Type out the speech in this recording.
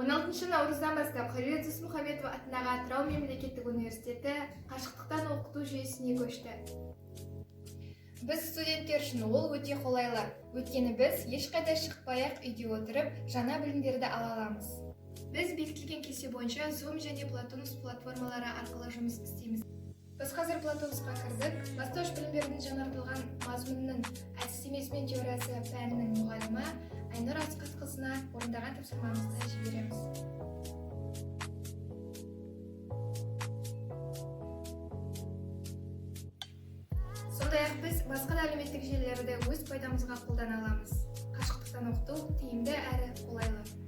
16 наурыздан бастап Халида Досмұхамедова атындағы Атырау мемлекеттік университеті қашықтықтан оқыту жүйесіне көшті. Біз, студенттер үшін, ол өте қолайлы, өйткені біз ешқайда шықпай-ақ, үйде отырып жаңа білімдерді ала аламыз. Біз бекітілген кесте бойынша Zoom және Платонус платформалары арқылы жұмыс істейміз. Біз қазір Платонусқа кірдік. Бастауыш білім берудің жаңартылған мазмұнының әдістемесі мен теориясы пәнінің мұғалімі Айнұр Асқатқызына орындаған тапсырмамызды жібереміз. Сондай-ақ біз басқа да әлеуметтік желілерді өз пайдамызға қолдана аламыз. Қашықтықтан оқыту тиімді әрі қолайлы.